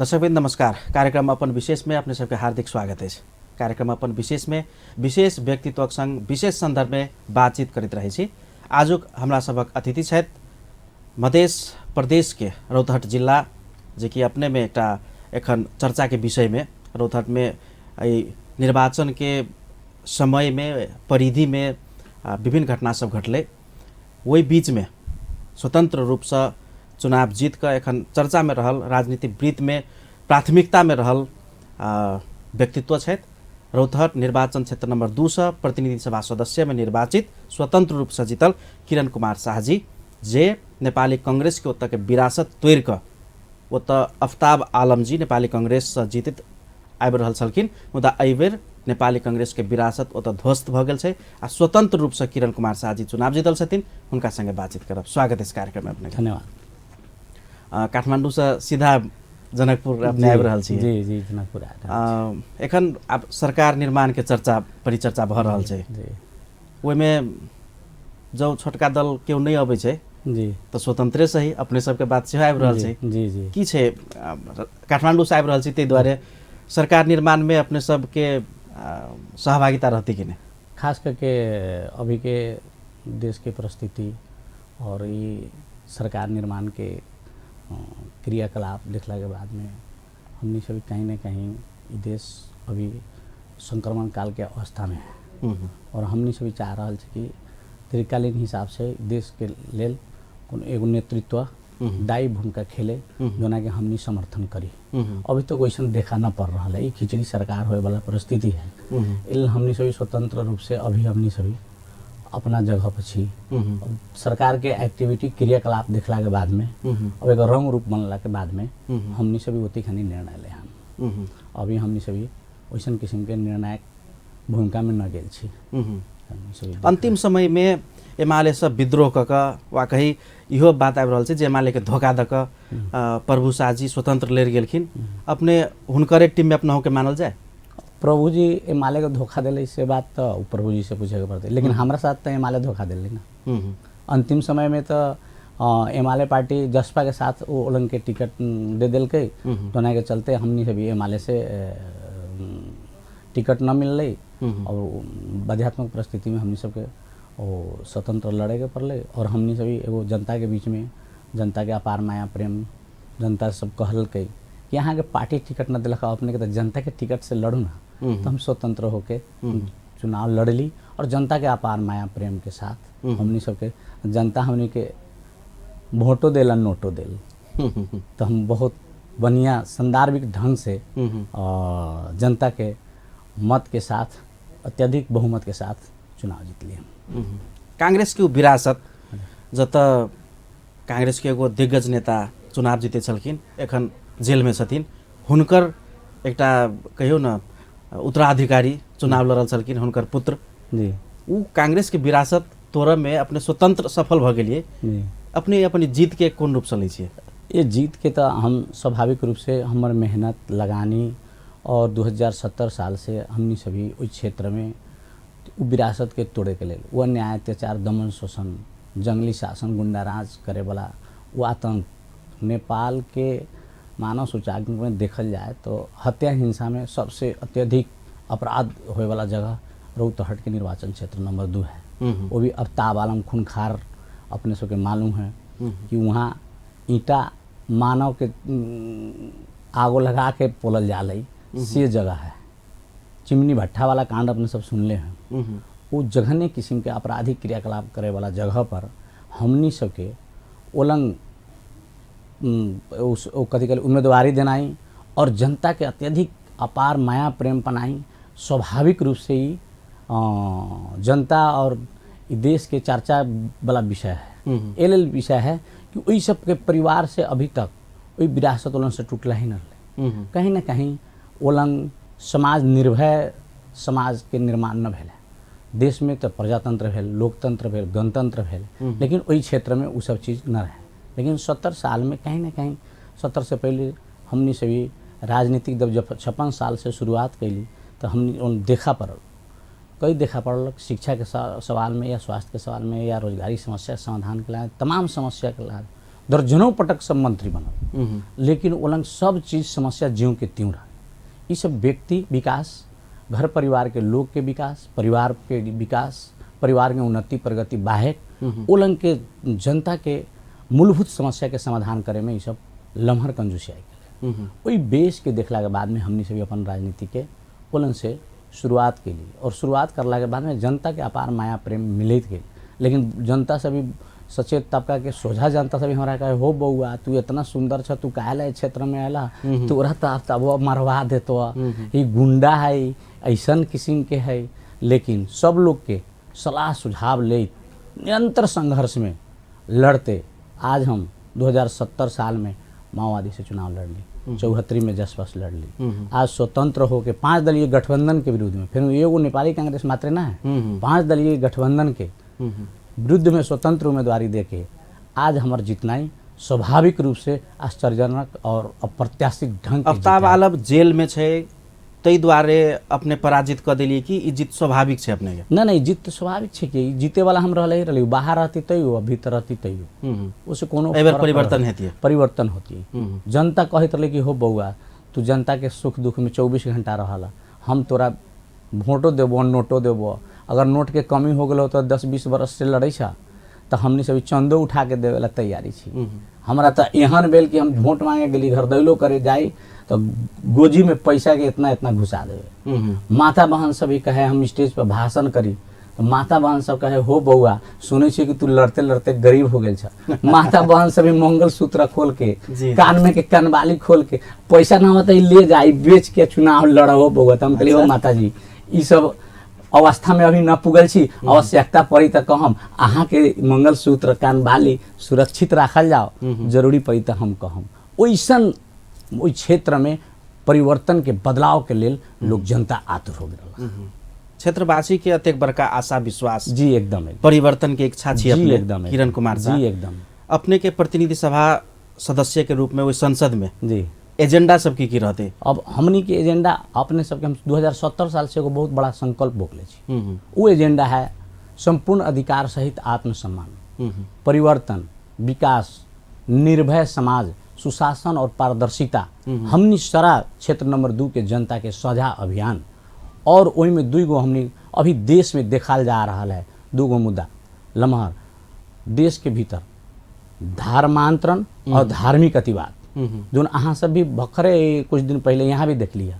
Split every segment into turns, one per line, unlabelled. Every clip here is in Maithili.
दर्शकवृन्द नमस्कार। कार्यक्रम अपन विशेष में अपने सबके हार्दिक स्वागत अछि। कार्यक्रम अपन विशेष में विशेष व्यक्तित्वक संग विशेष संदर्भ में बातचीत करैत रहै छी। आजुक हमरा सभक अतिथि छथि मध्य प्रदेश के रौतहट जिला, जेकि अपने में एकटा एखन चर्चा के विषय में रौतहट में एहि निर्वाचन के समय में परिधि में विभिन्न घटना सब घटलै। ओहि बीच में स्वतंत्र रूपसँ चुनाव जीत कऽ एखन चर्चामे रहल, राजनीतिक वृत्तमे प्राथमिकतामे रहल व्यक्तित्व छथि। रौतहट निर्वाचन क्षेत्र नंबर 2 सँ प्रतिनिधि सभा सदस्यमे निर्वाचित स्वतंत्र रूपसँ जीतल किरण कुमार शाहजी, जे नेपाली कांग्रेसके ओतऽके विरासत तोड़ि कऽ ओतऽ आफ्ताब आलमजी नेपाली कांग्रेससँ जीतित आबि रहल छलखिन, मुदा एहिबेर नेपाली कांग्रेसके विरासत ओतऽ ध्वस्त भऽ गेल छै आ स्वतंत्र रूपसँ किरण कुमार शाहजी चुनाव जीतल छथिन। हुनका संगे बातचीत करब। स्वागत अछि कार्यक्रममे अपने।
धन्यवाद।
काठमाडौँसँ सीधा जनकपुर अपने आबि रहल छी?
जी जी जनकपुर आबि रहल।
एखन आब सरकार निर्माणके चर्चा परिचर्चा भऽ रहल छै। ओहिमे जँ छोटका दल केओ नहि अबै छै तऽ स्वतंत्रे सही अपने सबके बात सेहो आबि रहल छै।
जी जी
की छै, काठमाडौँसँ आबि रहल छी, ताहि दुआरे सरकार निर्माणमे अपने सबके सहभागिता रहतै कि नहि?
खास करके अभी के देश के परिस्थिति और ई सरकार निर्माण के क्रियाकलाप देखला के बाद में हमनी सब कहीं ना कहीं ई देश अभी संक्रमण काल के अवस्था में है और हमनी सब चाह रहल छी कि दीर्घकालीन हिसाब से देश के लेल कोनो एगो नेतृत्व दायी भूमिका खेले, जोना के हमनी समर्थन करी। अभी तक वैसन देखा न पड़ रहा है। ई खिचड़ी सरकार होए वाला परिस्थिति है। एहि हमनी सभी स्वतंत्र रूप से अभी हमनी सभी अपना जगह पर छी। अब सरकार के एक्टिविटी क्रियाकलाप देखला के बाद में, अब एकर रंग रूप बनला के बाद में हमनी सभी ओती खानी निर्णय ले हम। अभी हमनी सभी वैसन किस्म के निर्णायक भूमिका में न गेल छी। हमनी सभी
अन्तिम समयमे एमाले सब विद्रोह कऽ कऽ वा कही इहो बात आबि रहल छै जे एमालेके धोखा दऽ कऽ प्रभु शाहजी स्वतंत्र लड़ि गेलखिन। अपने हुनकरे टीममे अपनाहुके मानल जाय?
प्रभुजी एमाले के धोखा दिले से बात तो उ प्रभुजी से पूछे के पड़तै, लेकिन हमरा साथ तो एमाले धोखा दिले ना। अंतिम समय में तो एमाले पार्टी जसपा के साथ वो ओलन के टिकट दे देलकै, तो के चलते हमनी से भी एमाले से टिकट न मिललै और बाध्यात्मक परिस्थिति में हमनी सबके वो स्वतंत्र लड़े के पड़लै। और हमनी सभी एगो जनता के बीच में जनता के अपार माया प्रेम, जनता सब कहलकै कि अहाँके पार्टी टिकट न दिलक अपने के तऽ जनता के टिकट से लड़ू ना। तो हम स्वतंत्र होके चुनाव लड़ली और जनता के अपार माया प्रेम के साथ हमनी सबके जनता हमनी के वोटो देला, नोटो देल, तो हम बहुत बढ़िया सांदर्भिक ढंग से जनता के मत के साथ अत्यधिक बहुमत के साथ चुनाव जीतली हम।
कांग्रेसके उ विरासत, जतऽ कांग्रेसके एगो दिग्गज नेता चुनाव जीते छलखिन, एखन जेलमे छथिन, हुनकर एकटा कहियौ ने उत्तराधिकारी चुनाव लड़ल छलखिन, हुनकर पुत्र, उ कांग्रेसके विरासत तोड़ऽमे अपने स्वतंत्र सफल भऽ गेलियै। अपने अपनी जीतके कोन रूपसँ लै छियै?
ये जीत के तो हम स्वाभाविक रूप से हमर मेहनत लगानी और 2070 साल से हमनी सभी ओहि क्षेत्र में उ विरासत के तोड़े के लेल, वो अन्याय, अत्याचार, दमन, शोषण, जंगली शासन, गुंडा राज करे वाला वो आतंक, नेपाल के मानव सूचांक में देखल जाए तो हत्या हिंसा में सबसे अत्यधिक अपराध होए वाला जगह रौतहट के निर्वाचन क्षेत्र नंबर 2 है। वो भी अफ्ताब आलम खूंखार अपने सबके मालूम है कि वहाँ ईंटा मानव के आगो लगा के पोलल जाला से जगह है। चिमनी भट्ठा वाला कांड अपने सब सुनले हैं। वो जघन्य किस्म के आपराधिक क्रियाकलाप करे वाला जगह पर हमनी सबके ओलंग उस ओ कथी कहले उम्मीदवारी देनाई और जनता के अत्यधिक अपार माया प्रेम पनाई, स्वाभाविक रूप से ही जनता और ई देश के चर्चा वाला विषय है। ए लेल विषय है कि ओहि सबके परिवार से अभी तक ओहि विरासत ओलन से टूटला ही न रहलै। कहीं ना कहीं ओलंग समाज निर्भय समाज के निर्माण न भेलै। देश में तो प्रजातंत्र भेल, लोकतंत्र भेल, गणतंत्र भेल, लेकिन ओहि क्षेत्र में उ सब चीज़ न रहे। लेकिन 70 साल में कहीं ना कहीं 70 से पहले हमनी से भी राजनीतिक जब 56 साल से शुरुआत कैली तो हमनी देखा पड़ल, कई देखा पड़ल शिक्षा के सवाल में या स्वास्थ्य के सवाल में या रोजगारी समस्या के समाधान के लिए, तमाम समस्या के लिए दर्जनों पटक सब मंत्री बनल, लेकिन ओ लग सब चीज समस्या ज्यों के त्यों रहा। ई सब व्यक्ति विकास, घर परिवार के लोग के विकास, परिवार के विकास, परिवार के उन्नति प्रगति बाहेक ओ लग के जनता के मूलभूत समस्या के समाधान करे में ई सब लम्हर कंजूसी आई गेलै। ओहि बेस के देखला के बाद में हमनी सब अपन राजनीति के ओलन से शुरुआत केली और शुरुआत करला के बाद में जनता के अपार माया प्रेम मिलैत गेल। लेकिन जनता से भी सचेत तबका के सोझा जनता से भी हमरा कहे, हो बउआ तू इतना सुंदर छ, तू काहे ला एहि क्षेत्र में आयला, तोरा तो आब तब मरवा देतो, ई गुंडा है, ऐसन किस्म के है। लेकिन सब लोग के सलाह सुझाव ले निरंतर संघर्ष में लड़ते आज हम 2070 साल में माओवादी से चुनाव लड़ ली, 74 में जसपस लड़ ली, आज स्वतंत्र होके 5 दलीय गठबंधन के विरुद्ध में, फिर एगो नेपाली कांग्रेस मात्र ना है, 5 दलीय गठबंधन के विरुद्ध में स्वतंत्र उम्मीदवारी देके आज हमार जितनाई स्वाभाविक रूप से आश्चर्यजनक और अप्रत्याशित ढंग के
आफ्ताब आलम जेल में छै ताहि दुआरे अपने पराजित कऽ देलियै कि ई जीत स्वाभाविक छै अपने के?
नहीं नहीं, जीत तो स्वाभाविक छै कि जीते वाला हम रहले ही रहली, बाहर रहती तैयो भीतर रहती तैयो, ओसे कोनो
एहि बेर परिवर्तन हेतियै,
परिवर्तन होती। जनता कहैत रहले कि हो बौआ तू जनता के सुख दुख में 24 घंटा रहला, हम तोरा वोटो देबो नोटो देबो, अगर नोट के कमी हो गेलो तो 10-20 बरस से लड़ै छ तो हमनी सब चंदो उठा के देवे ला तैयारी छी। हमरा तो एहन भेल कि हम वोट मांगे गेली, घरदैलो करे जाई तो गोजी में पैसा के इतना इतना घुसा देवे। माता बहन सब भी कहे, हम स्टेज पर भाषण करी तो माता बहन सब कहे, हो बौआ सुनै छी कि तू लड़ते लड़ते गरीब हो गेल छ। माता बहन सब भी मंगलसूत्र खोल के, कान में के कनबाली खोल के, पैसा ना होता ले जाई बेच के चुनाव लड़ो बौआ। तो हम कहली हो माता जी ई सब अवस्था में अभी न पुगल छी, आवश्यकता पड़ी तो कहम अहाँ के मंगलसूत्र कानबाली सुरक्षित राखल जाओ, जरूरी पड़ी तो हम कहम। ओइसन ओहि क्षेत्र में परिवर्तन के बदलाव के लेल लोग जनता आतुर हो गेल।
क्षेत्रवासी के अतेक बड़का आशा विश्वास
जी एकदम
परिवर्तन के इच्छा छी अपने
एकदम
किरण कुमार
जी एकदम।
अपने के प्रतिनिधि सभा सदस्य के रूप में ओहि संसद में
जी
एजेंडा सब की रहते?
अब हमनी के एजेंडा अपने सबके हम 2070 साल से एगो बहुत बड़ा संकल्प बोकले छी, वो एजेंडा है संपूर्ण अधिकार सहित आत्मसम्मान, परिवर्तन, विकास, निर्भय समाज, सुशासन और पारदर्शिता। हमनी सारा क्षेत्र नंबर 2 के जनता के साझा अभियान और ओहि में 2 गो हमनी अभी देश में देखल जा रहा है 2 गो मुद्दा लम्हर देश के भीतर धर्मांतरण और धार्मिक अतिवाद, जोन अहाँ सब भी भखरे कुछ दिन पहले यहाँ भी देख लिया।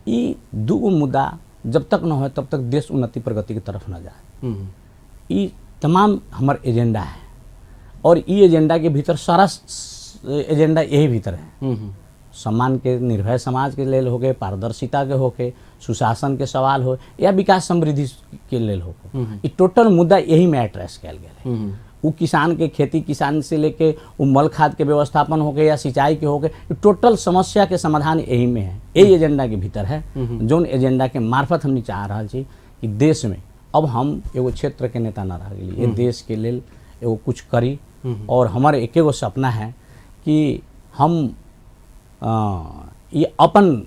ई 2 गो मुद्दा जब तक न हो तब तक देश उन्नति प्रगति की तरफ न जाए। ई तमाम हमार एजेंडा है और ई एजेंडा के भीतर सारा एजेंडा यही भीतर है। सम्मान के, निर्भय समाज के लेल होके, पारदर्शिता के होके, सुशासन के सवाल हो या विकास समृद्धि के लेल हो, ई टोटल मुद्दा यही में एड्रेस कयल गेल है। वो किसान के खेती किसान से लेके वो मल खाद के व्यवस्थापन होके या सिंचाई के होके, टोटल समस्या के समाधान यही में है, यही एजेंडा के भीतर है। जोन एजेंडा के मार्फत हमनी चाह रहा छी कि देश में अब हम एगो क्षेत्र के नेता न रह गेली, ये देश के लेल एगो कुछ करी। और हमारे एक एगो सपना है कि हम ये अपन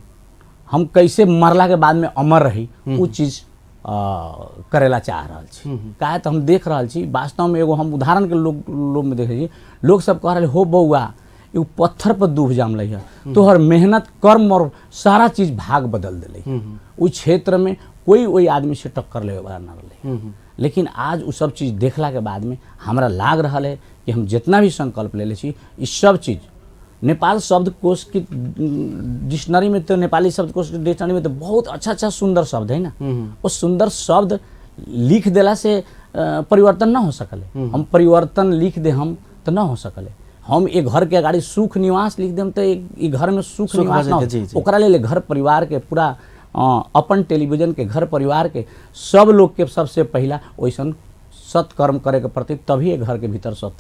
हम कैसे मरला के बाद में अमर रही वो चीज़ करेला चाह रहल छी। काहे तो हम देख रहल छी वास्तव में एगो हम उदाहरण के लोग में देखै छी, लोग सब कह रहल हो बौआ एगो पत्थर पर दूब जामलै है, तोहर मेहनत कर्म और सारा चीज भाग बदल देलै। ओहि क्षेत्र में कोई ओहि आदमी से टक्कर लेवे वाला न रहलै। लेकिन आज उ सब चीज देखला के बाद में हमरा लाग रहल है कि हम जितना भी संकल्प लेले छी ई सब चीज नेपाल शब्दकोश की डिक्शनरी में तो नेपाली शब्दकोश की डिक्शनरी में तो बहुत अच्छा अच्छा सुंदर शब्द है ना, वो सुंदर शब्द लिख देला से परिवर्तन न हो सकले। हम परिवर्तन लिख दे हम तो न हो सकले। हम एक घर के अगाडि सुख निवास लिख देम तो एक घर में सुख निवास न हो, ओकरा लेल घर परिवार के पूरा अपन टेलीविजन के घर परिवार के सब लोग के सबसे पहला वैसन सत्कर्म करे के प्रति तभी घर के भीतर सुख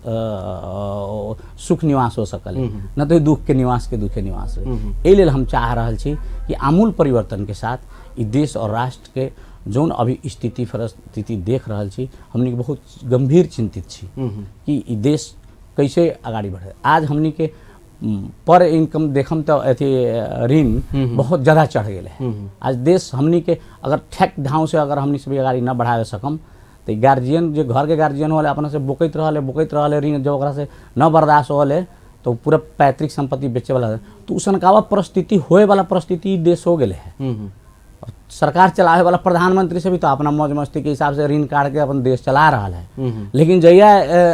निवास हो सकल, न तो दुख के निवास के दुखे निवास है। एहि लेल हम चाह रहल छी कि आमूल परिवर्तन के साथ ई देश और राष्ट्र के जौन अभी स्थिति परिस्थिति देख रहल छी हमनी के बहुत गंभीर चिंतित छी कि ई देश कैसे अगाडि बढ़े। आज हमनी के पर इनकम देखम तो अथी ऋण बहुत ज़्यादा चढ़ गेल है। आज देश हमनी के अगर ठेक ढाँव से अगर हमनी सब अगाडि न बढ़ावे सकम तो गार्जियन जे घर के गार्जियन होले अपना से बोकैत रहले बोकैत रहले ऋण, जब ओकरा से न बर्दाश्त होले तो पूरा पैतृक संपत्ति बेचे वाला, तो उसनकावा परिस्थिति होए वाला परिस्थिति देश हो गेले है। सरकार चलावे वाला प्रधानमंत्री से भी तो अपना मौज मस्ती के हिसाब से ऋण काट के अपन देश चला रहा है, लेकिन जहिया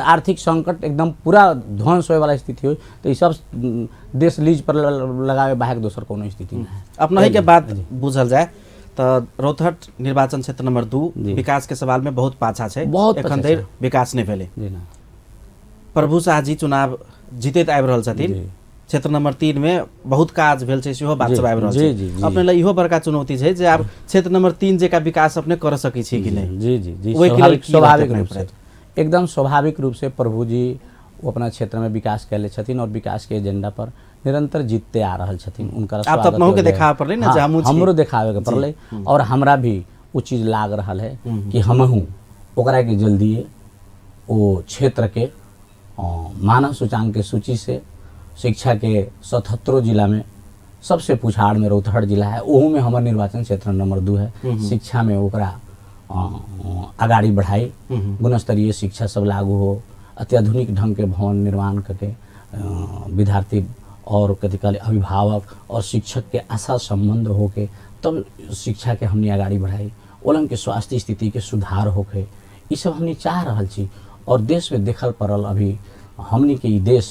आर्थिक संकट एकदम पूरा ध्वंस होए वाला स्थिति हो तो ये सब देश लीज पर लगावे बाहर दोसर कोनो स्थिति नहीं है।
अपना ही के बात बुझल जाए तो रौतहट निर्वाचन क्षेत्र नंबर 2 विकास के सवाल में बहुत पाछा छै,
बहुत
एखन धरि विकास नहीं भेलै।
जी ना।
प्रभु शाह जी चुनाव जीतैत आबि रहल छथिन, क्षेत्र नंबर 3 में बहुत काज भेल छै सेहो बात सब आबि रहल छै। अपने ला इहो बड़का चुनौती छै जे आब क्षेत्र नंबर 3 जेका विकास अपने कर सकै छी कि नहीं।
जी जी जी, स्वाभाविक रूप से, एकदम स्वाभाविक रूप से प्रभु जी वो अपना क्षेत्र में विकास कैले छथिन और विकास के एजेंडा पर निरंतर जीतते आ रहल छथिन। उनका
आप तो अपनहु के देखावे पड़लै ना, जे हमहूँ छी।
हमरो देखावे के पड़लै और हमरा भी वो चीज लाग रहल है कि हमहूँ ओकरा के जल्दी वो क्षेत्र के मानव सूचांक के सूची से शिक्षा के 77 जिला में सबसे पुछाड़ में रौतहट जिला है, ओहू में हमार निर्वाचन क्षेत्र नंबर 2 है। शिक्षा में ओकरा अगाड़ी बढ़ाई, गुणस्तरीय शिक्षा सब लागू हो, अत्याधुनिक ढंग के भवन निर्माण करके विद्यार्थी और कथी कहले अभिभावक और शिक्षक के आशा संबंध होके तब शिक्षा के हमने अगाड़ी बढ़ाई, ओलन के स्वास्थ्य स्थिति के सुधार होके, ई सब हमने चाह रहल छी। और देश में देखल पड़ल अभी हमने के ई देश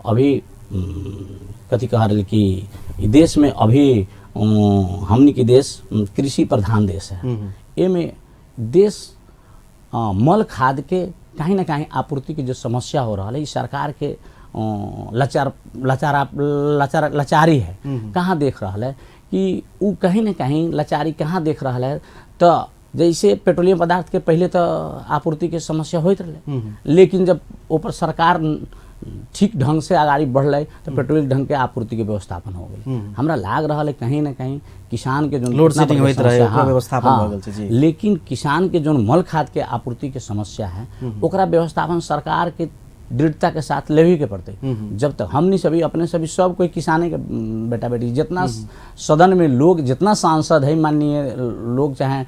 अभी कथी कह रहे कि ई देश में अभी हमने के देश कृषि प्रधान देश है, एमे देश मल खाद के कहीं ना कहीं आपूर्ति के जो समस्या हो रहा है ई सरकार के लाचार लाचार लाचार लाचारी है। कहाँ देख रहा है कि वो कहीं ना कहीं लाचारी कहाँ देख रहा है, तो जैसे पेट्रोलियम पदार्थ के पहले तो आपूर्ति के समस्या होते रहे, लेकिन जब ऊपर सरकार ठीक ढंग से अगाड़ी बढ़ल तो पेट्रोल ढंग के आपूर्ति के व्यवस्थापन हो गई। हमरा लाग रहा है कहीं ना कहीं किसान के जो
लोड शेडिंग होइत रहे ओकरा व्यवस्थापन भ गेल छै जी,
लेकिन किसान के जो मल खाद के आपूर्ति के समस्या है ओकरा व्यवस्थापन सरकार के दृढ़ता के साथ लेवे के पड़ते। जब तक हमनी सभी अपने सभी सब कोई किसाने के बेटा बेटी जितना सदन में लोग जितना सांसद है माननीय लोग चाहे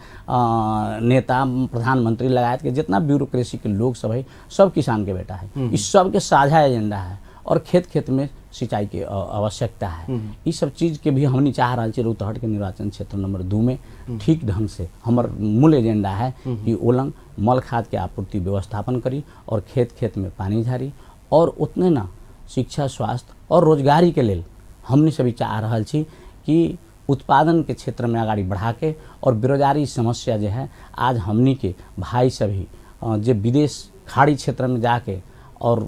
नेता प्रधानमंत्री लगायत के जितना ब्यूरोक्रेसी के लोग सब है सब किसान के बेटा है, इस सब के साझा एजेंडा है और खेत खेत में सिंचाई के आवश्यकता है। इस सब चीज़ के भी हमनी चाह रहा छी रौतहट के निर्वाचन क्षेत्र नंबर 2 में ठीक ढंग से हमर मूल एजेंडा है कि ओलंग मल खाद के आपूर्ति व्यवस्थापन करी और खेत खेत में पानी झारी और उतने ना शिक्षा स्वास्थ्य और रोजगारी के लेल हमनी सभी चाह रहा छी कि उत्पादन के क्षेत्र में अगाड़ी बढ़ा के और बेरोजगारी समस्या जो है आज हमनी के भाई सभी जे विदेश खाड़ी क्षेत्र में जाके और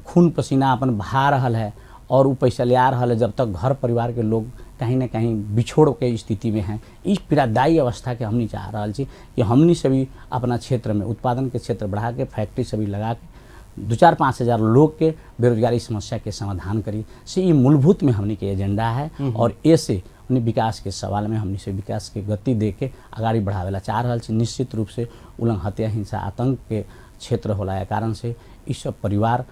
खून पसीना अपन बहा रहा है और वो पैसा ले आ रहा है, जब तक घर परिवार के लोग कहीं ना कहीं बिछोड़ के स्थिति में हैं। इस पीड़ादायी अवस्था के हमनी चाह रहा छी कि हमनी सभी अपना क्षेत्र में उत्पादन के क्षेत्र बढ़ा के फैक्ट्री सभी लगा के 2-4-5 हज़ार लोग के बेरोजगारी समस्या के समाधान करी से ये मूलभूत में हमनी के एजेंडा है। और ऐसे अपने विकास के सवाल में हमनी से विकास के गति दे के अगाड़ी बढ़ावेला चाह रहा छी। निश्चित रूप से उलंग हत्या हिंसा आतंक के क्षेत्र होला कारण से इस सब परिवार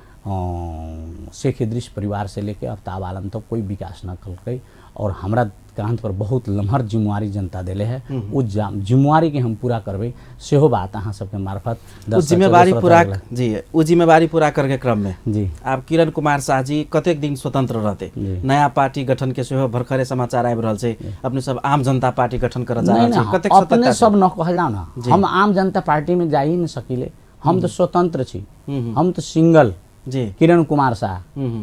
शेख इद्रिस परिवार से लेके आफ्ताब आलम तक कोई विकास न कलकै और हमरा कांध पर बहुत लम्हर जिम्मेवारी जनता देले है, वो जिम्मेवारी के हम पूरा करबै सेहो बात अहाँ सबके मार्फत
जिम्मेवारी पूरा जी वो जिम्मेवारी पूरा करके क्रम में
जी
आप किरण कुमार शाह जी कतेक दिन स्वतंत्र रहते, नया पार्टी गठन के सेहो भर्खरे समाचार आबि रहल छै, अपने सब आम जनता पार्टी गठन करऽ जा रहल छी, कतेक
अपने सब न कहल जाओ ना, हम आम जनता पार्टी में जा ही न सकिले, हम तो स्वतंत्र छी, हम तो सिंगल
जी
किरण कुमार शाह,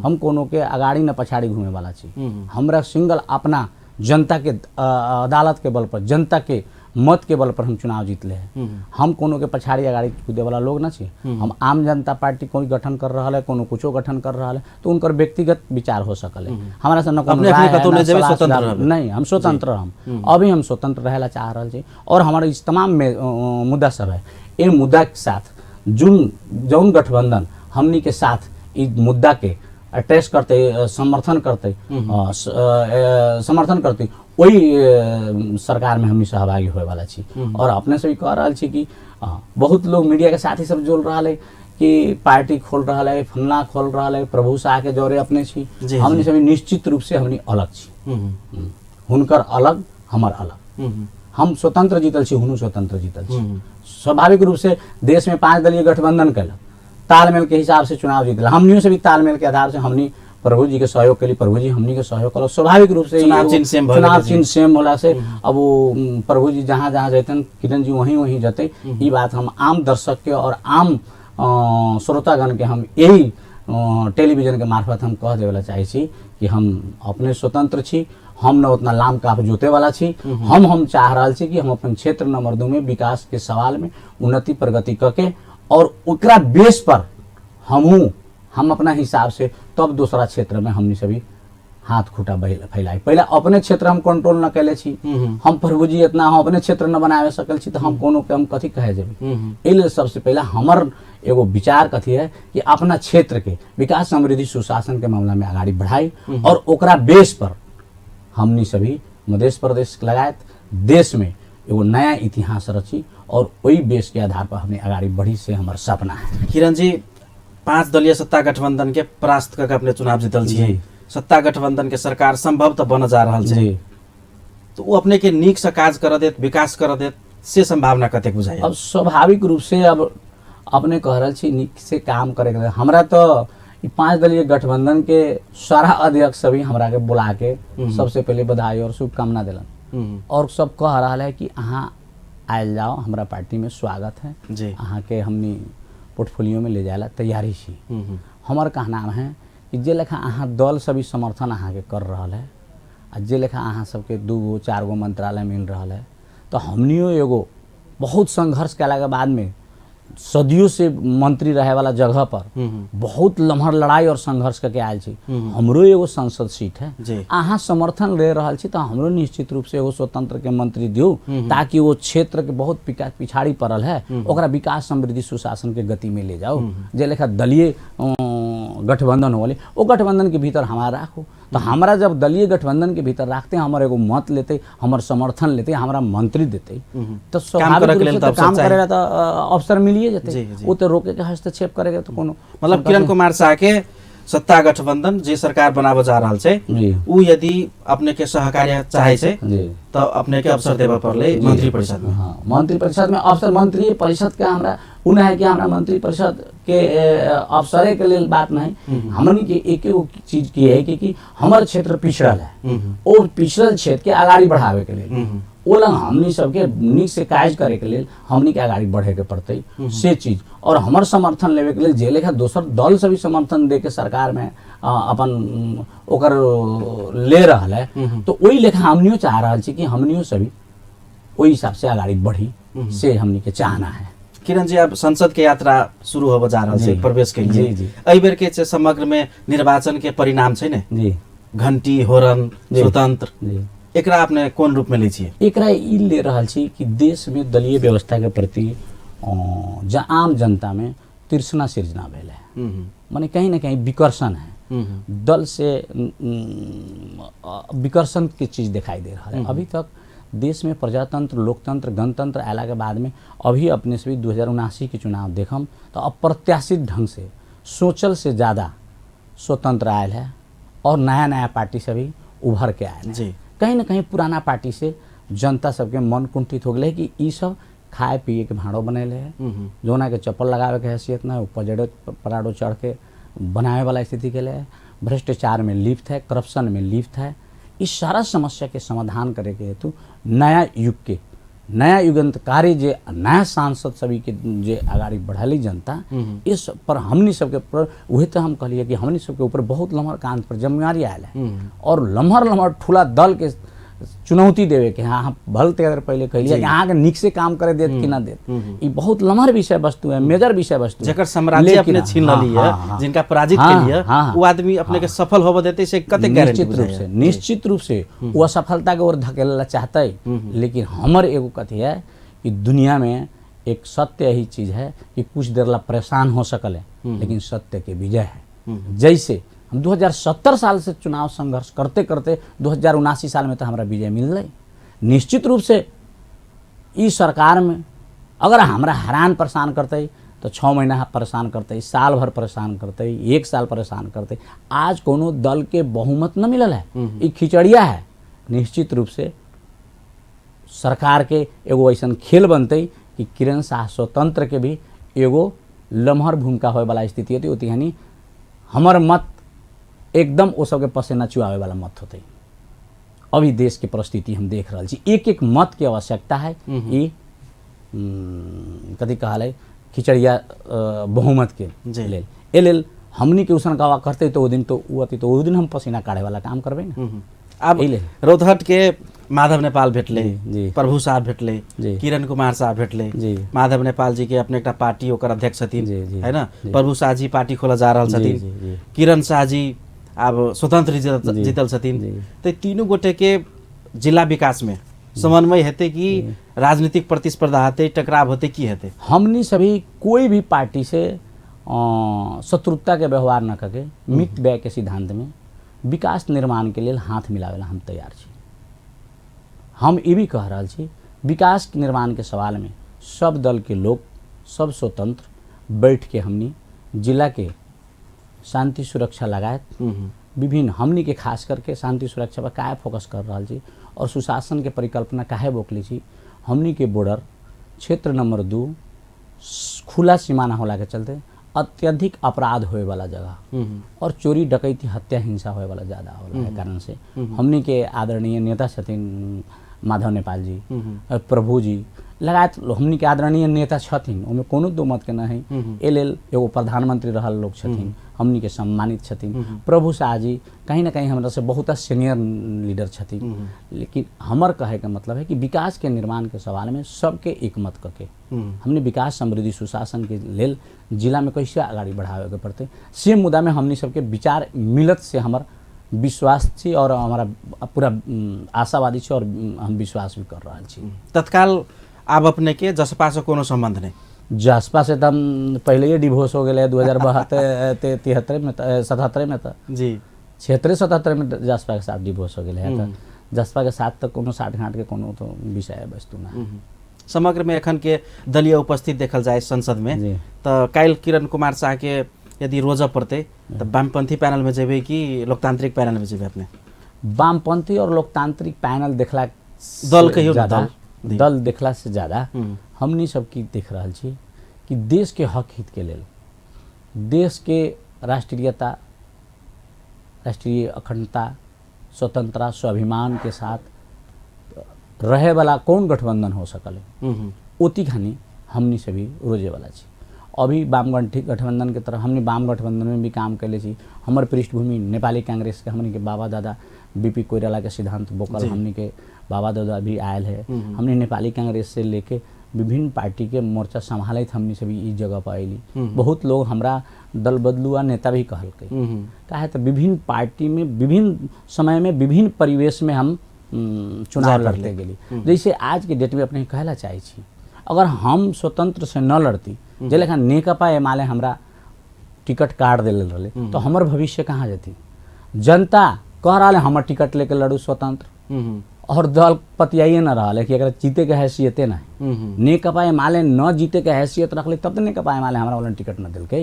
हम कोनो के अगाड़ी न पछाड़ी घूमे वाला छी, हमरा सिंगल अपना जनता के अदालत के बल पर जनता के मत के बल पर हम चुनाव जीतले हैं, हम कोनो के पछाड़ी अगाड़ी कूदे वाला लोग न छी। हम आम जनता पार्टी कोई गठन कर रहा है कोनो कुछो गठन कर रहा है तो उनकर व्यक्तिगत विचार हो सकल है, हमारा से न कोनो नहीं, हम स्वतंत्र हम अभी हम स्वतंत्र रहेला चाह रहा छी और हमारे इस तमाम मुद्दा सब है, इन मुद्दा के साथ जुन जौन गठबंधन हमनी के साथ इस मुद्दा के अटैच करते समर्थन करते समर्थन करते वही सरकार में हमनी सहभागी होए वाला छी। और अपने से भी कह रहा छी कि बहुत लोग मीडिया के साथ ही सब जोड़ रहा है कि पार्टी खोल रहा है फलना खोल रहा है प्रभु शाह के जोरे अपने छी, हमनी सभी निश्चित रूप से हमनी अलग छी, हुनकर अलग हमर अलग। हम स्वतंत्र जीतल छी, हुनू स्वतंत्र जीतल छी। स्वाभाविक रूप से देश में 5 दलीय गठबंधन कैलक, तालमेल के हिसाब से चुनाव जीतल। हमनियों से भी तालमेल के आधार से हमनी प्रभु जी के सहयोग के लिए, प्रभु जी हमनी के सहयोग कलक। स्वाभाविक रूप से
चुनाव चिन्ह सेम भऽ
चुनाव
गेलै।
चिन्ह सेम होला से अब वो प्रभु जी जहाँ जहाँ जैतन किरण जी वहीं वहीं जते। ई बात हम आम दर्शक के और आम श्रोतागण के हम यही टेलीविजन के मार्फत हम कह देवे ला चाहै छी कि हम अपने स्वतंत्र छी, हम न उतना लाम काफ जोते वाला छी। हम चाह रहल छी कि हम अपन क्षेत्र नंबर 2 में विकास के सवाल में उन्नति प्रगति करके और ओकरा बेस पर हम अपना हिसाब से तब दूसरा क्षेत्र में हमनी सभी हाथ खूटा फैलाई। पहले अपने क्षेत्र हम कंट्रोल न कैले छी, हम प्रभु जी इतना हम अपने क्षेत्र न बनावे सकल छी, तो हम कोनो के हम कथी कहे जेबै। एहि लेल सबसे पहले हमर एगो विचार कथी है कि अपना क्षेत्र के विकास समृद्धि सुशासन के मामला में अगाड़ी बढ़ाई और ओकरा बेस पर हमनी सभी मध्य प्रदेश लगायत देश में एगो नया इतिहास रची और वही बेस के आधार पर हमने अगाड़ी बढ़ी, से हमार सपना है।
किरण जी, 5 दलीय सत्ता गठबंधन के परास्त करके अपने चुनाव जीतल छी, सत्ता गठबंधन के सरकार संभव तो बन जा रहल छै, तो वो अपने के नीक से काज कर देत, विकास कर देत, से संभावना कतेक बुझाइए?
अब स्वाभाविक रूप से अब अपने कह रहल छी नीक से काम करे के लेल। हमरा तो ई 5 दलीय गठबंधन के सारा अध्यक्ष सभी हमरा के बुला के सबसे पहले बधाई और शुभकामना दिलन और सब कह रहा है कि अहाँ आयल जाओ, हमरा पार्टी में स्वागत है, अहाँ के हमनी पोर्टफोलियो में ले जाए ला तैयारी छी। हमर कहना है कि जे लेखा अहाँ दल सभी समर्थन अहाँ के कर रहल है आ जे लेखा अहाँ सबके 2 गो 4 गो मंत्रालय मिल रहल है, तो हमनियो एगो बहुत संघर्ष कला के बाद में सदियों से मंत्री रहे वाला जगह पर बहुत लम्हर लड़ाई और संघर्ष करके आयल छी। हमरो एगो संसद सीट है, अहाँ समर्थन ले रहल छी तो हमरो निश्चित रूप से एगो स्वतंत्र के मंत्री दियौ ताकि वो क्षेत्र के बहुत पिछाड़ी पड़ल है ओकरा विकास समृद्धि सुशासन के गति में ले जाओ। जे लेखा दलीय गठबंधन होले वो गठबंधन के भीतर हमारा राखू, तो हमारा जब दलीय गठबंधन के भीतर रखते हमर एगो मत लेते, हमर समर्थन लेते, हमारा मंत्री देते, तो स्वाभाविक
करे के
रूप
लेल
से
तो
तो काम
अवसर
करेला तो अवसर मिलिए जते। वो तो रोके के हस्तक्षेप करेगा तो कोनो
मतलब किरण कुमार शाह के सत्ता गठबंधन जे सरकार बनाबे जा रहल छै, उ यदि अपने के सहकार्य चाहे छै, तो अपने के अवसर देबे पड़लै मंत्री परिषद में।
हाँ, मंत्री परिषद में अवसर, मंत्री परिषद के हमरा उ नहीं है कि हमरा मंत्री परिषद के अवसरे के लेल बात नहीं, हमनी के एक एगो चीज की है कि हमर क्षेत्र पिछड़ल है, ओ पिछड़ल क्षेत्र के अगाड़ी बढ़ावे के लेल ओ लग हमनी सबके नीक से काज करे के लेल हमनी के अगाड़ी बढ़े के पड़तै से चीज। और हमर समर्थन लेवे के लेल जे लेखा दोसर दल से भी समर्थन दे के सरकार में अपन ओकर ले रहल है, तो ओहि लेखा हमनियो चाह रहल छी कि हमनियो सभी ओहि हिसाब से अगाड़ी बढ़ी, से हमनी के चाहना है।
किरण जी, अब संसद के यात्रा शुरू होबे जा रहल छै, प्रवेश के लिए। एहि बेर के छै समग्र में निर्वाचन के परिणाम छै ने, घंटी होरन स्वतंत्र, एकरा अपने कोन रूप में लै छियै?
एकरा ई ले रहल छी कि देश में दलीय व्यवस्था के प्रति आम जनता में तृष्णा सृजना भेल है, माने कहीं ना कहीं विकर्षण है, दल से विकर्षण के चीज दिखाई दे रहा है। अभी तक देश में प्रजातंत्र, लोकतंत्र, गणतंत्र आला के बाद में अभी अपने से भी 2079 के चुनाव देखम तो अप्रत्याशित ढंग से सोचल से ज़्यादा स्वतंत्र आयल है और नया नया पार्टी से भी उभर के आयल है। कहीं ना कहीं पुराना पार्टी से जनता सबके मन कुंठित हो गए कि ई सब खाए पिए के भाड़ो बनैले है, जोना के चप्पल लगावे के हैसियत ना है, पजेड़ो पराडो चढ़ के बनावे वाला स्थिति के लिए है, भ्रष्टाचार में लिप्त है, करप्शन में लिप्त है। इस सारा समस्या के समाधान करे के हेतु नया युग के नया युगांतकारी जे नया सांसद सभी के जे अगाड़ी बढ़ाली जनता, इस पर हमनी सबके पर वही तो हम कहलिए कि हमनी सबके ऊपर बहुत लम्हर कांध पर जिम्मेवारी आयल है और लम्हर लम्हर ठुला दल के चुनौती देवे के, हाँ, हाँ, भल तेरे पहले कहलिए कि अहाँ के निक से काम करे देत कि ना देत, ई बहुत लम्हर विषय वस्तु है, मेजर विषय वस्तु है।
जकर साम्राज्य
लेकिन
अपने छीन
हाँ,
लली है,
हाँ, हाँ।
जिनका पराजित
हाँ,
के लिए,
हाँ, हाँ।
वो आदमी अपने के सफल होबे देते से कते गारंटी
निश्चित रूप
बुझाइए?
से, निश्चित रूप से वो असफलता के ओर धकेले चाहते, लेकिन हमर एगो कथी है कि दुनिया में एक सत्य यही चीज है कि कुछ देर ला परेशान हो सकल है, लेकिन सत्य के विजय है। जैसे हम 2070 साल से चुनाव संघर्ष करते करते 2079 साल में तो हमारा विजय मिल रही। निश्चित रूप से इस सरकार में अगर हमारा हैरान परेशान करते तो 6 महीना परेशान करते, साल भर परेशान करते, 1 साल परेशान करते, आज कोनो दल के बहुमत न मिलल है, ये खिचड़िया है। निश्चित रूप से सरकार के एगो ऐसन खेल बनतै कि किरण शाह स्वतंत्र के भी एगो लम्हर भूमिका होए वाला स्थिति होतै। ओती हानि हमर मत एकदम ओ सबके पसेना चुआवे वाला मत होतै। अभी देश के परिस्थिति हम देख रहल छी, एक एक मत के आवश्यकता है। ई कथी कहल है खिचड़िया बहुमत के लेल, ए लेल हमनी के उसन गावा करते तो ओ दिन तो उ अति तो ओ दिन हम पसीना काढ़े वाला काम करबै ना।
अब
एहि लेल।
रौतहट के माधव नेपाल भेटले,
जी, जी।
प्रभु साहब भेटले,
जी।
किरण कुमार साहब भेटले,
जी।
माधव नेपाल जी के अपने एकटा पार्टी ओकर अध्यक्ष छथिन,
जी, जी।
है ना,
जी।
प्रभु शाह जी पार्टी खोलऽ जा रहल
जी,
छथिन,
जी, जी।
किरण शाह जी आब स्वतंत्र
जी।
जीतल छथिन।
जी।
तऽ तीनू गोटे के जिला विकास में समन्वय हेतै कि राजनीतिक प्रतिस्पर्धा हेतै, टकराव हेतै, की हेतै?
हमनी सभी कोई भी पार्टी से शत्रुता के व्यवहार न करके मित व्यय के सिद्धांत में विकास निर्माण के लेल हाथ मिलावेला हम तैयार छी। हम ई भी कह रहल छी विकास निर्माण के सवाल में सब दल के लोग सब स्वतंत्र बैठ के हमनी जिला के शांति सुरक्षा लगायत विभिन्न हमनी के खास करके शांति सुरक्षा पर काहे फोकस कर रहल छी और सुशासन के परिकल्पना काहे बोकली छी। हमनी के बॉर्डर क्षेत्र नंबर 2 खुला सीमाना होला के चलते अत्यधिक अपराध होए वाला जगह और चोरी डकैती हत्या हिंसा होए वाला ज़्यादा होला है कारण से हमनी के आदरणीय नेता छथिन माधव नेपाल जी, प्रभु जी लगायत हमनी के आदरणीय नेता छथिन, ओमे कोनो दो मत के नहीं। ए लेल एगो प्रधानमंत्री रहल लोग छथिन, हमनी के सम्मानित छथिन। प्रभु शाह जी कहीं ना कहीं हमरा से बहुत सीनियर लीडर छथिन, लेकिन हमर कहे के मतलब है कि विकास के निर्माण के सवाल में सबके एकमत करके हमने विकास समृद्धि सुशासन के लेल जिला में कैसे अगाडि बढ़ावे के पड़ते से मुद्दा में हमनी सबके विचार मिलत से हमर विश्वास छी और हमारा पूरा आशावादी छी और हम विश्वास भी कर रहल छी।
तत्काल आब अपने के जसपा से कोनो संबंध नहीं?
जसपा से तो हम पहले ही डिवोर्स हो गए 2072 73 में, 77 में तो
जी
76 77 में जसपा के साथ डिवोर्स हो गए है। तो जसपा के साथ तो कोनो साठगांठ के कोनो तो विषय वस्तु ना।
समग्र में एखन के दलीय उपस्थित देखल जाए संसद में तो काल्हि किरण कुमार शाह के यदि रोजऽ पड़तै तो वामपंथी पैनल में जेबै कि लोकतांत्रिक पैनल में जेबै अपने?
वामपंथी और लोकतांत्रिक पैनल देखला
दल कहियो
ज्यादा, दल देखला से ज़्यादा हमनी सब की देख रहल छी कि देश के हक हित के लेल, देश के राष्ट्रीयता, राष्ट्रीय अखंडता, स्वतंत्रता, स्वाभिमान के साथ रहे वाला कौन गठबंधन हो सकल है ओती खानी हमनी से भी रोजे वाला छी। अभी वाम गठबंधन के तरफ हमने वाम गठबंधन में भी काम कैले छी। हमर पृष्ठभूमि नेपाली कांग्रेस के हमनी के बाबा दादा बीपी कोइराला के सिद्धांत बोकल हमनी के बाबा दादा भी आयल है। हमने नेपाली कांग्रेस से लेके विभिन्न पार्टी के मोर्चा संभालत हमनी से भी इस जगह पर अयली। बहुत लोग हमरा दल बदलुआ नेता भी कहलकै, काहे तो विभिन्न पार्टी में विभिन्न समय में विभिन्न परिवेश में हम चुनाव लड़ते गेली। जैसे आज के डेट में अपने कहला चाहै छी अगर हम स्वतंत्र से न लड़ती, जे लेखा नेकपा एमाले हमरा टिकट काट देले रहले तो हमर भविष्य कहाँ जती? जनता कह रहा है हमर टिकट लेके लड़ू स्वतंत्र और दल पतियाइए न रहा है कि अगर जीते के हैसियते ना है। नेकपा एमाले न जीते के हैसियत रखले तब तो नेकपा एमाले हमरा वाला टिकट न दिलकै।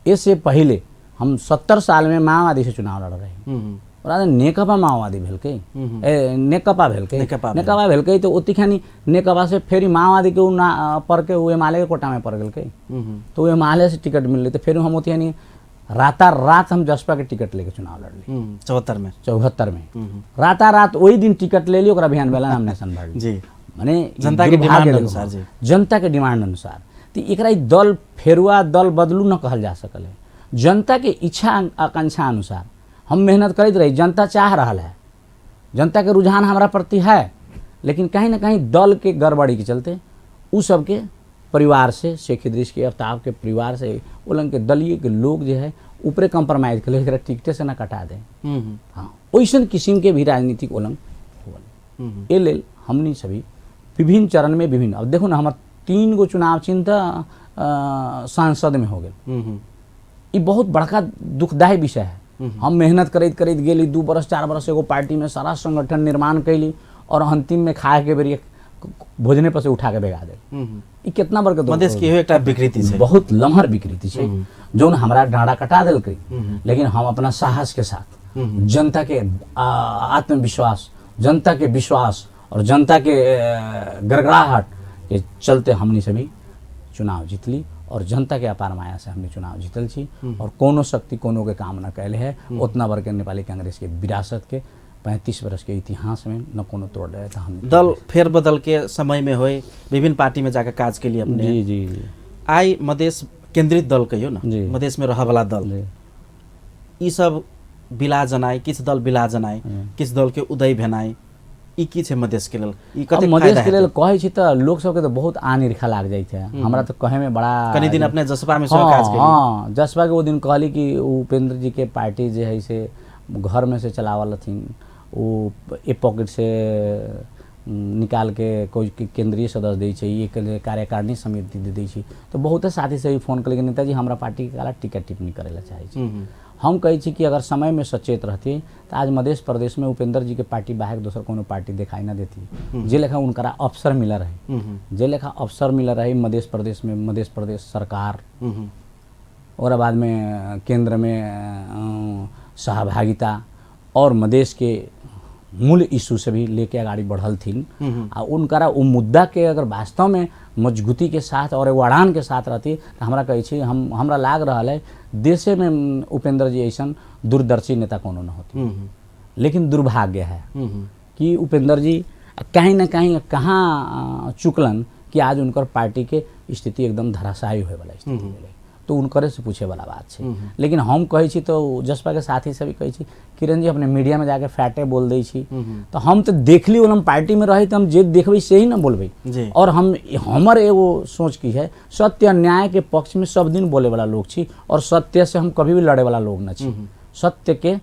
इससे पहले हम 70 साल में माओवादी से चुनाव लड़ रहे और नेकपा माओवादी भेलकै, नेकपा भेलकै, नेकपा भेलकै तो ओती खानी नेकपा से फेर माओवादी के ना पर के उ एमाले के कोटा में पड़ गेलकै तो उ एमाले से टिकट मिललै तो फेर हम ओती खानी रातारात हम जसपा के टिकट लेके चुनाव लड़ली
74 में,
74 में रातारात वही दिन टिकट ले ली, ओकरा बिहान बेला नामिनेशन भरली
जी।
माने
जनता के डिमांड अनुसार जी,
जनता के डिमांड अनुसार। तो एकरा दल फेरुआ दल बदलू न कहल जा सकल है। जनता के इच्छा आकांक्षा अनुसार हम मेहनत करते रही, जनता चाह रहा है, जनता के रुझान हमारा प्रति है, लेकिन कहीं ना कहीं दल के गड़बड़ी के चलते उ सबके परिवार से शेख इद्रिस के अफ्ताब के परिवार से उलन के दलीय के लोग जो है ऊपरे कॉम्प्रोमाइज कर एकरा टिकटे से ना कटा दे। हाँ, वैसन किस्म के भी राजनीतिक उलंग होल। ए लेल हमनी सभी विभिन्न चरण में विभिन्न, अब देखो ना हमार 3 गो चुनाव चिन्ह सांसद में हो गए। ये बहुत बड़का दुखदायी विषय है। हम मेहनत करैत करैत गेली 2 बरस 4 बरस एगो पार्टी में सारा संगठन निर्माण कैली और अंतिम में खाए के बेर भोजने पर से उठा के भगा दे। ई कितना बड़का
मधेश के एकटा विकृति छै,
बहुत लम्हर विकृति छै जौन हमरा डाँडा कटा देलकै। लेकिन हम अपना साहस के साथ जनता के आत्मविश्वास, जनता के विश्वास और जनता के गड़गड़ाहट के चलते हमनी सभी चुनाव जीतली और जनता के अपार माया से हमने चुनाव जीतल छी। और कोनो शक्ति कोनो के काम न कैले है उतना बड़ के नेपाली कांग्रेस के विरासत के 35 वर्ष के इतिहास में न कोनो तोड़ रहे था हमने।
दल फेरबदल के समय में होय, विभिन्न पार्टी में जाकर काज के लिए अपने।
जी जी जी।
आई मधेश केंद्रित दल कहियो न,
जी।
मधेश में रहवाला दल
जी।
ई सब बिला जनाई, किछु दल बिला जनाई, किछु दल के उदय भेनाई, ई की छै मधेश के लेल? ई
अब
कतेक
मधेश
फायदा
के लेल
हेतै?
कहै छी तऽ लोक सबके तऽ बहुत आन ईर्खा लाग जाइ छै। हमरा तऽ कहै में बड़ा
कनी दिन अपने जसपा में सेहो काज केली।
हाँ, जसपा के ओ दिन कहली कि उपेंद्र जी के पार्टी जे है से घर में से चलावल हथिन, ओ एक पॉकेट से निकाल के कोई के केंद्रीय सदस्य दै छै, एक कार्यकारिणी समिति दे दै छै। तऽ बहुते साथी से भी फोन कयलकै, नेताजी हमरा पार्टी के काला टिकट टिप्पणी करै ला चाहै छी। हम कहै छी कि अगर समय में सचेत रहती तऽ आज मध्य प्रदेश में उपेंद्र जी के पार्टी बाहर दोसर कोनो पार्टी दिखाई ना देती। जे लेखा उनकरा अवसर मिला रहे, जे लेखा अवसर मिला रहे मध्य प्रदेश में, मध्य प्रदेश सरकार और बाद में केंद्र में सहभागिता और मधेश के मूल इशू से भी लेके अगाड़ी बढ़ल थिन, आ उनकरा उ मुद्दा के अगर वास्तव में मजबूती के साथ और एगो अड़ान के साथ रहती तो हमरा कहै छी, हमरा लाग रहल है देशे में उपेंद्र जी ऐसन दूरदर्शी नेता कोनो न होती। लेकिन दुर्भाग्य है कि उपेंद्र जी कहीं ना कहीं कहाँ चुकलन कि आज उनकर पार्टी के स्थिति एकदम धराशायी होए वाला स्थिति भेलै, तो उनकरे से पूछे वाला बात छै। लेकिन हम कहै छी तो जसपा के साथी सब भी कहै छी किरण जी अपने मीडिया में जाके फैटे बोल दै छी, तो हम तो देखली हम पार्टी में रही तो हम जे देखबै से ही ना बोलबै। और हम हमर एगो सोच की है, सत्य अन्याय के पक्ष में सब दिन बोले वाला लोग छी और सत्य से हम कभी भी लड़े वाला लोग न छी। सत्य के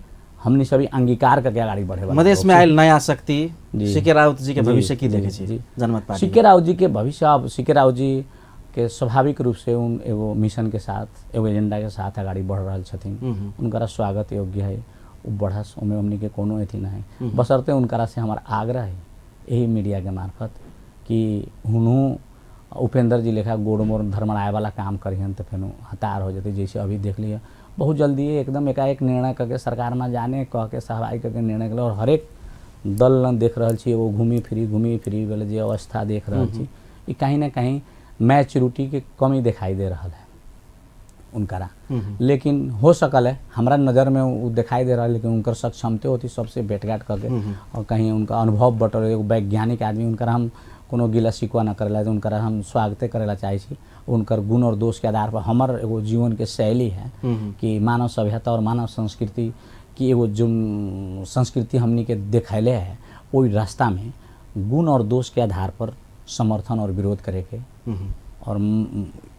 हमनी सभी अंगीकार करके अगाडि बढ़े वाला
मधेश
लोग
में
छी।
आयल नया शक्ति
जी।
सीके राउत जी के भविष्य की
जी,
देखे छी
जी।
जनमत पार्टी?
सीके राउत जी के भविष्य, अब सीके राउत जी के स्वाभाविक रूप से उन एगो मिशन के साथ एगो एजेंडा के साथ अगाडि बढ़ रहल छथिन, उनकरा स्वागत योग्य है, उ बढ़स, ओमे हमनी के कोनो अथी नहीं है। बशर्ते उनकरा से हमार आग्रह है यही मीडिया के मार्फत कि हुनू उपेंद्र जी लेखा गोड़ मोड़ धर्मराय वाला काम करिहन तो फेनु हतार हो जते। जैसे अभी देख लिया बहुत जल्दी एकदम एकाएक निर्णय करके सरकार में जाने कह के सहभागी करके निर्णय कल और हरेक दल न देख रहल छी एगो घूमी फिरी वाला जे अवस्था देख रहल छी, ई कहीं ना कहीं मैच्योरिटी के कमी दिखाई दे रहल है उनकरा। लेकिन हो सकल है हमरा नज़र में वो दिखाई दे रहा है, लेकिन उनकर सक्षमते होती सबसे भेंटघाट करके और कहीं उनका अनुभव बटल, एगो वैज्ञानिक आदमी, उनकर हम कोनो गिला शिकवा न करेला, तो उनकर हम स्वागते करेला चाहै छी। उनकर गुण और दोष के आधार पर हमर एगो जीवन के शैली है कि मानव सभ्यता और मानव संस्कृति की एगो जो संस्कृति हमनी के देखैले है ओहि रास्ता में गुण और दोष के आधार पर समर्थन और विरोध करे के और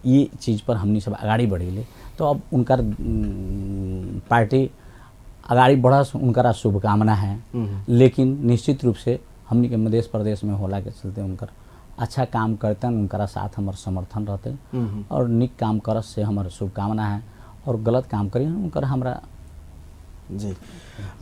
ये चीज़ पर हमनी सब अगाडि बढ़ेले। तो अब उनकर पार्टी अगाडि बढ़स, उनकरा शुभकामना है। लेकिन निश्चित रूप से हमनी के मध्य प्रदेश में होला के चलते उनकर अच्छा काम करतन, उनकरा साथ हमर समर्थन रहते और निक काम करस से हमर शुभकामना है और गलत काम करी उनकर हमरा।
जी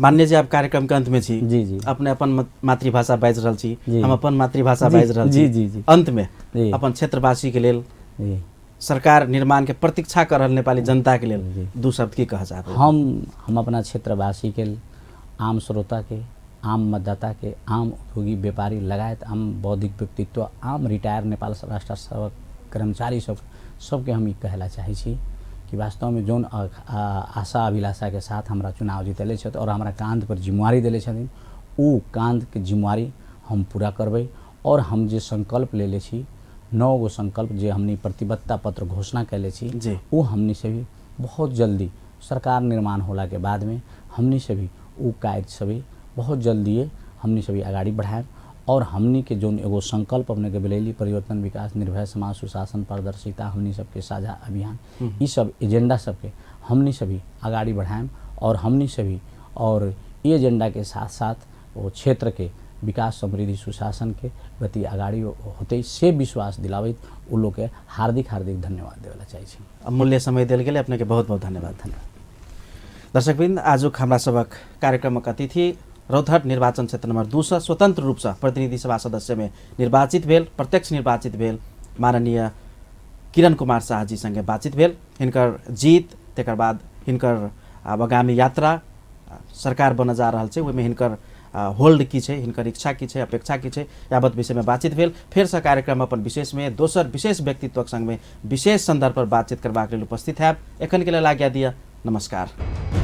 मान्य जी, आप कार्यक्रम के अंत में छी।
जी जी।
अपने अपन मातृभाषा बाजि रहल छी,
जी।
हम अपन मातृभाषा
जी,
बाजि रहल
जी,
छी।
जी, जी।
अंत में
जी।
अपन क्षेत्रवासी के लेल,
जी।
सरकार निर्माण के प्रतीक्षा कर रहल नेपाली जनता के लेल
जी।
दू शब्द की कह चाहबै?
हम अपना क्षेत्रवासी के, आम श्रोता के, आम मतदाता के, आम उद्योगी व्यापारी लगायत आम बौद्धिक व्यक्तित्व, आम रिटायर नेपाल राष्ट्र सेवक कर्मचारी सबके हम ई कहला चाहै छी कि वास्तव में जौन आशा अभिलाषा के साथ हमरा चुनाव जीतले छथि और हमरा कांध पर जिम्मेवारी देले छथिन, उ कांध के जिम्मेवारी हम पूरा करबै। और हम जे संकल्प लेले छी, 9 गो संकल्प जे हमनी प्रतिबद्धता पत्र घोषणा कैले छी,
जी।
उ हमनी से भी बहुत जल्दी सरकार निर्माण होला के बाद में हमनी से भी उ कार्य सभी बहुत जल्दी हमनी से भी अगाडि बढ़ाएब। और हमनी के जोन एगो संकल्प अपने के बिलैली, परिवर्तन, विकास, निर्भय समाज, सुशासन, पारदर्शिता, हमनी सबके साझा अभियान, ई सब एजेंडा सबके हमनी सभी अगाडि बढ़ाएब। और हमनी सभी और ये एजेंडा के साथ साथ वो क्षेत्र के विकास, समृद्धि, सुशासन के गति अगाडि होते से विश्वास दिलाबैत उ लोग के हार्दिक हार्दिक धन्यवाद देवेला चाहै छी।
अमूल्य समय देल गेलै, अपने के बहुत बहुत धन्यवाद।
धन्यवाद।
दर्शकवृन्द, आजुक हमरा सबक कार्यक्रमक अतिथि रौतहट निर्वाचन क्षेत्र नम्बर 2 सँ स्वतंत्र रूपसँ प्रतिनिधि सभा सदस्य में निर्वाचित भेल, प्रत्यक्ष निर्वाचित भेल माननीय किरण कुमार शाह जी संगे बातचीत भेल। हिनकर जीत, तकर बाद हिनकर आगामी यात्रा, सरकार बनऽ जा रहल छै, ओहिमे हिनकर होल्ड की छै, हिनकर इच्छा की छै, अपेक्षा की छै, यावत विषयमे बातचीत भेल। फेरसँ कार्यक्रम अपन विशेषमे दोसर विशेष व्यक्तित्वक सङ्गमे विशेष सन्दर्भ पर बातचीत करबाक लेल उपस्थित हैब। एखन के लेल आज्ञा दिअ, नमस्कार।